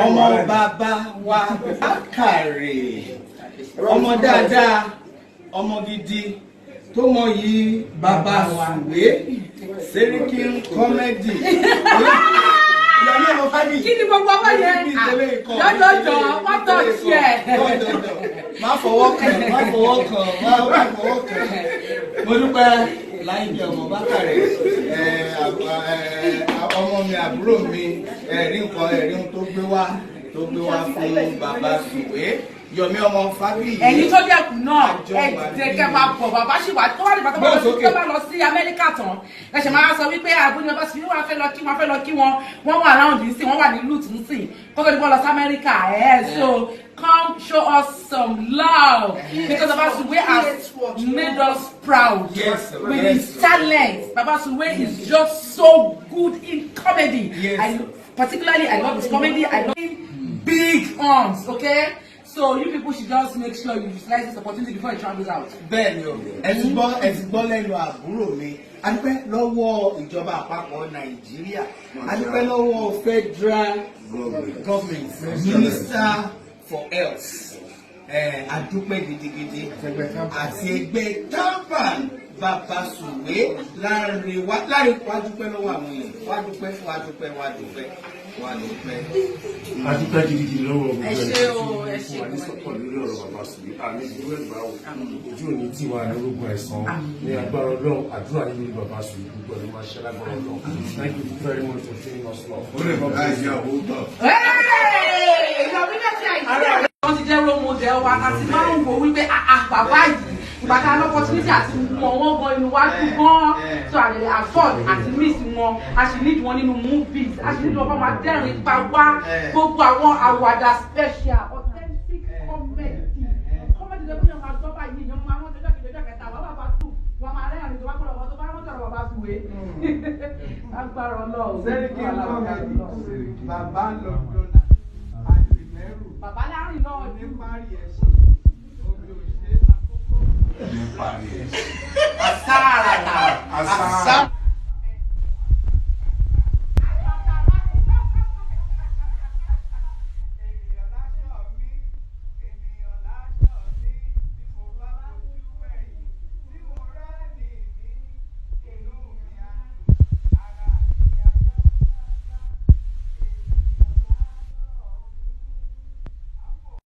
Ọmọ bàbá wa Bákàrè, ọmọ dáadáa, ọmọ gidi tó mọ yìí, Bàbá Sùwé, Sẹ́ríkì Comedy. Ìyàwó ọmọ fábí. Kí ni gbogbo ọmọ yẹn jọjọjọ wọ́n tọ̀ sí ẹ̀? Má fọwọ́ kàn, má fọwọ́ kàn, má fọwọ́ kàn. Mo dúpẹ́ Láìdé ọmọ Bákàrẹ̀, ọmọ mi, àbúrò mi, ẹ̀rí nǹkan, ẹ̀rí ohun tó gbé wá fún Bàbá Sùwé, Yọ̀mí ọmọ Fábíyì. Ẹ̀yin tó dẹ̀kun náà, Àjọ ẹ wà dìde ní- kẹ́ máa bọ̀. Bàbá sì wà tó wà nígbà tó bá lọ sí Gbọ́n sókè. tó bá lọ sí Amẹ́ríkà tán, ẹ ṣẹ̀ máa sọ wípé àbúrò bàbá sì wọ́n fẹ́ lọ kí wọ́n, fẹ́ lọ kí wọn. Wọ́n wà round nísìn, wọ́n wà ní lut nísìn kó tó di bọ́ lọ sí Amẹ́ríkà ẹ̀. So come show us some love, because Baba Suwe has made us proud with his talent. Baba Suwe is just so good in comedy. I particularly, I love his comedy. I love big arms. Okay, so you people should just make sure you utilize this opportunity before he travels out. Bẹ́ẹ̀ ni o, ẹ ti gbọ́, ẹ ti gbọ́ lẹ́nu àbúrò mi. A dúpẹ́ lọ́wọ́ ìjọba àpapọ̀ Nàìjíríà, a dúpẹ́ lọ́wọ́ federal government, Minister for Health, a dúpẹ́ gidigidi, àti ẹgbẹ́ TAMPAN. Bàbá Sùwé láàrin wá, láàrin wá, dúpẹ́ lọ́wọ́ àwọn èèyàn, wá dúpẹ́, wá dúpẹ́, wá dúpẹ́, wá dúpẹ́. A dúpẹ́ gidigidi lọ́wọ́ gbogbo Ẹ ẹni ṣé tí o, ẹ ṣé fún wa ní gan-an. support lórí ọ̀rọ̀ Bàbá Sùwé. Àmì ìdúró ìgbà o, ojú òní tí wà ní orúkọ ẹ̀sán ní agbára Ọlọ́run. Àdúrà yín lórí Bàbá Sùwé, gbogbo ẹ̀ ló máa ṣe lágbára Ọlọ́run. Thank you very much for showing us love. Ó lè bàbá ìyàwó tọ̀. Wọ́n ti jẹ́ role model wa, a ti máa ń wò wípé ah ah, bàbá yìí, ìgbà tá a ní opportunity àti mọ̀ wọ́n gan, inú wa dùn gan. So a lè afford àti miss wọn. A sì need wọn nínú movies, a sì need wọn kọ́ máa dẹ́rìn pa wá. Gbogbo àwọn àwàdà, special authentic comedy, comedy tó kúnyàn máa gbọ́ báyìí, èèyàn máa rántí ọjọ́ kejì, ọjọ́ kẹta, wàá bàbá tù wọ́n máa rẹ́rìn tó bá gbọ́dọ̀ wọ́n tó bá rántí ọ̀rọ̀ Bàbá Sùwé. Agbára Ọlọ́run. Sẹ́ríkì Comedy, bàbá Lọ́dọ̀nà àdìmẹ́rù. Bàbá láàrin náà ní. Oníparí ẹ̀sìn omi ò ṣe àkókò. Àsáàs.